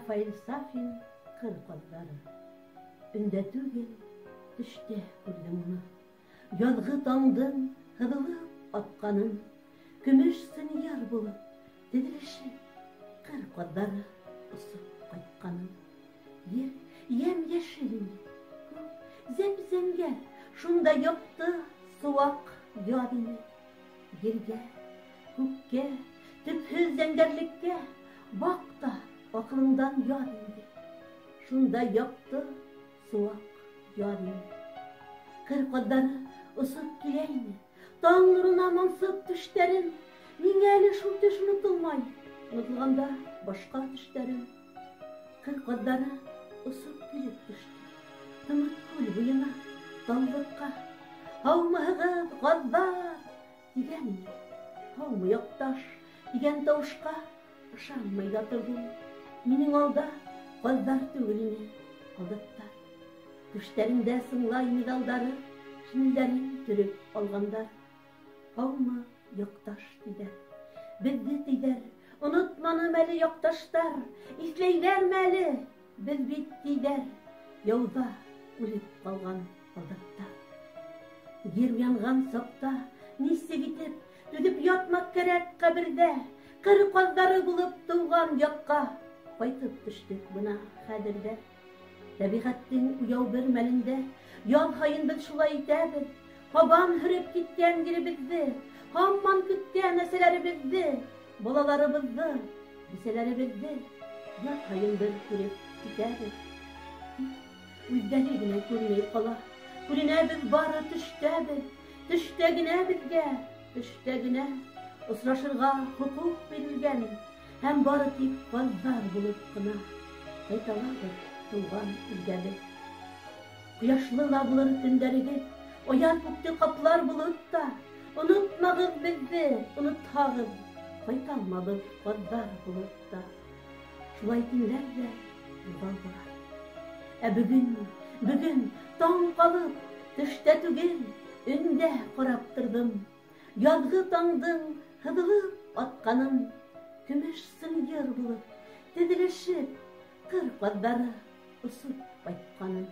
Рафаэль Сафин «Ҡыр ҡаҙҙары». Өндә түгел, төштә күрҙем уны. Яҙғы таңдың һыҙылып атҡанын, көмөш сынйыр булып теҙелешеп, ҡыр ҡаҙҙары осоп ҡайтҡанын. Ер йәм-йәшел ине, күк зәп-зәңгәр, шунда яҡты сыуаҡ яҙ ине. Ергә, күккә, төпһөҙ зәңгәрлеккә баҡ та аҡылыңдан яҙ инде. Шунда яҡты сыуаҡ яҙ ине. Ҡыр ҡаҙҙары осоп килә ине, таң нурына мансып төштәрен. Ниңә әле шул төш онотолмай, онотолғанда башҡа төштәрем. Ҡыр ҡаҙҙары осоп килеп төштө Тымыҡ күл буйына, таллыҡҡа. «Һаумыһығыҙ, ҡаҙҙар!» тигән ине. «Һаумы, яҡташ!» тигән тауышҡа ышанмай ҙа торҙом. Минең алда ҡаҙҙар түгел ине, һалдаттар. Түштәрендә сыңлай миҙалдары, шинелдәрен төрөп алғандар. «Һаумы, яҡташ!» тиҙәр. Беҙҙе тиҙәр, онотманым әле яҡташтар, иҫләйҙәрме әле, беҙ бит тиҙәр, яуҙа үлеп ҡалған һалдаттар. Ер уянған саҡта нисек итеп түҙеп ятмаҡ кәрәк ҡәберҙә, ҡыр ҡаҙҙары булып тыуған яҡҡа ҡайтып төштөк бына хәҙер ҙә. Тәбиғәттең уяу бер мәлендә яҙ һайын беҙ шулай итәбеҙ, һабан һөрөп киткән еребеҙҙе, һаман көткән әсәләребеҙҙе, балаларыбыҙҙы, бисәләребеҙҙе яҙ һайын бер күреп китәбеҙ. Тик үҙҙәре генә күрмәй ҡала, күренәбеҙ бары төштәбеҙ, төштә генә беҙгә, төштә генә осрашырға хоҡуҡ бирелгән һәм бары тик ҡаҙҙар булып ҡына ҡайталабыҙ тыуған илгәбеҙ. Ҡояшлы ла булыр көндәрегеҙ, аяҙ күкте ҡаплар болот та, онотмағыҙ беҙҙе, онотһағыҙ, ҡайталмабыҙ ҡаҙҙар булып та. Шулай тинеләр ҙә юғалдылар. Ә бөгөн, бөгөн таң ҡалып, төштә түгел, өндә ҡарап торҙом. Яҙғы таңдың һыҙылып атҡанын, көмөш сынйыр булып теҙелешеп, ҡыр ҡаҙҙары осоп ҡайтҡанын.